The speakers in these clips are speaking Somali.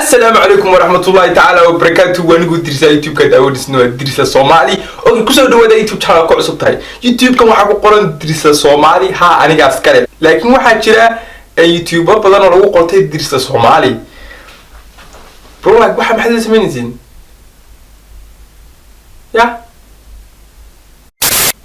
Asalaamu calaykum waraxmatullahi tacaala wabarakaatu. Waanigu Dirisa, YouTube-ka daawadisna waa Dirisa Soomaali. Okay, kusoo dhawaada YouTube channel ku cusub tahay. YouTube-kan waxaa ku qoran Dirisa Soomaali, ha anigaas kale, laakiin waxaa jira YouTuber badan oo lagu qortay Dirisa Soomaali. Bro, like, waxa maxaad samaynaysiin ya?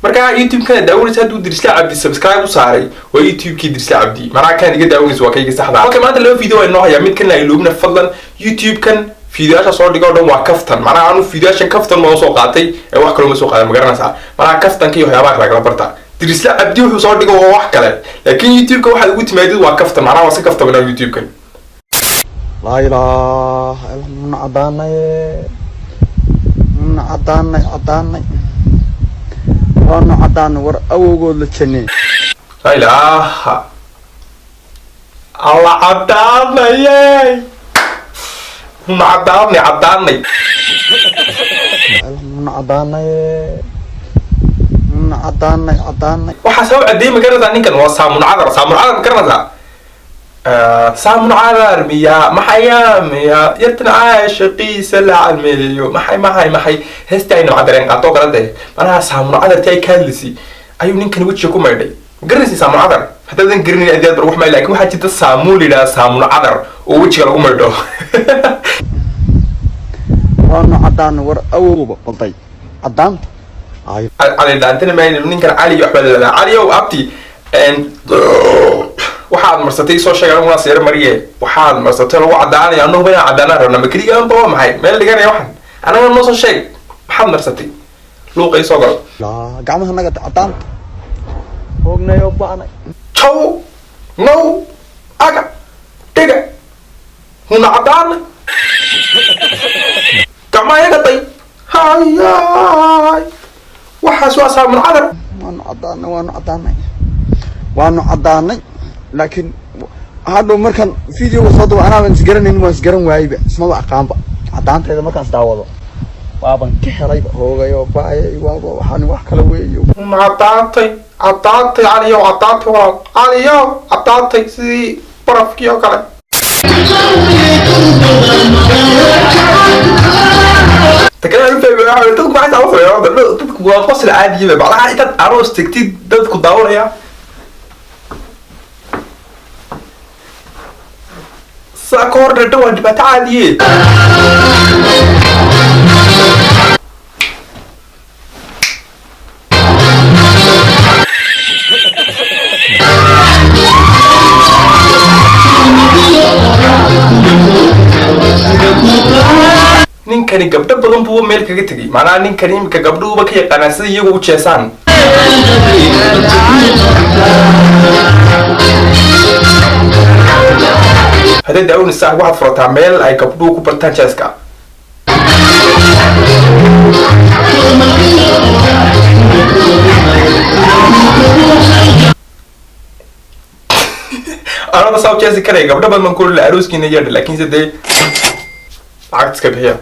Marka YouTube-kana daawanaysa hadduu Dirisla Cabdi subscribe u saaray, waa YouTube-kii Dirisla Cabdi. Macnaha kan iga daawanaysa waa kayga saxda. Okay, maanta laba video waa inoo hayaa, mid kana iloobina fadlan. YouTube-kan fiidiyoyaasha soo dhigo o dhan waa kaftan. Macnaha anu fiidiyoyaashan kaftan ma soo qaatay ee wax kaloo ma soo qaadan, ma garanaysaa? Macnaha kaftanka iyo waxyaabaha kale kala barta. Dirisla Cabdi wuxuu soo dhigo waa wax kale, laakiin YouTube-ka waxaad ugu timaadid waa kaftan. Macnaha waa si kaftamana YouTube-kan. Laa ilaaha illa, muna cadaanay, muna cadaanay, cadaanay, waanu cadaanay. War awowgood la janney. Laa ilaaha alla, cadaanayey, muna cadaanay, cadaanay. Muna cadaanay, muna cadaanay, cadaanay. Waxaa sabab cadeey, ma garanaysaa? Ninkan waa saamun cadar. Saamun cadar ma garanaysaa? Saamun cadar miya? Maxaya miya yartan caashaqiisa la calmeeyo? Maxay maxay maxay heestii ayna cadareen qaato kala dee. Macnaha saamun cadartii ay ka hadlaysay ayuu ninkan wejiga ku maydhay. Ma garanaysa saamun cadar? Haddaadan garanayn aad bar wax may, laakiin waxaa jirta saamuun la yidhaha saamun cadar oo wejiga lagu maydho. Waanu cadaanay, war awowba balday cadaanta ay. Cali dhaantana ma ninkan Cali waxbaa la yidhahdaa. Cali ow abti, waxaad marsatay soo sheeg, aniguna seere mariye. Waxaad marsatay lagu cadaanaya, annagu inaan cadaanaan rabna. Ma keligaanba? Waa maxay meel dhiganaya waxan? Anaga noo soo sheeg maxaad marsatay, luuqa ii soo galo. Laa gacmaha naga cadaanta hoognay oo ba'nay. Jaw now aga dhiga huna cadaana gacmaha iyaga day hayaay. Waxaas waa saamun cadar. Waanu cadaanay, waanu cadaanay, waanu cadaanay. Laakiin hadhow markaan videoga soo duba anaaban isgaranayn, waan isgaran waayeyba, ismaba aqaanba. Cadaanteeda markaan isdaawado waaban ka helayba. Hoogay oo baayay, waaba waxaan wax kala weeyo. Huna cadaantay, cadaantay, Caliyow, cadaantay walaal, Caliyow, cadaantay sidii barafkii oo kale. Takana u fahmi waxa weeye, dadku maxay saa sameeyaan? Dadku waa qosol caadiya. Macnaha intaad aroos tagtid dadku daawanaya saa ka hor dhadhan, waa dhibaato caadiye. Ninkani gabdho badan buu meel kaga tegay. Macnaha ninkani iminka gabdhuhuba ka yaqaanaa sida iyagu u jeesaan. Hadday daawanaysaa, waxaad furataa meel ay gabdhuhu ku bartaan jeeska. Anada saa u jeesi karaya gabdho badan baan ku oran lahaa arooskiina yeedha, laakiinse dee lacagta iska bixiya.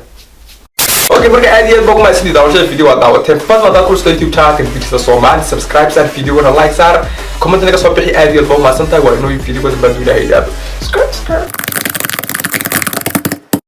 Okay, marka aad iyo aad baa ugu mahadsantihiin daawashada video waa daawateen. Fadlan haddaad ku cusubtahay YouTube channelka Dirisa Soomaali, subscribe saar, videogana like saar, comment naga soo bixi. Aad iyo aad baa u mahadsan tahay. Waa inoo videoga dambe hadduu Ilaahay yidhaahdo. Subscribe, subscribe.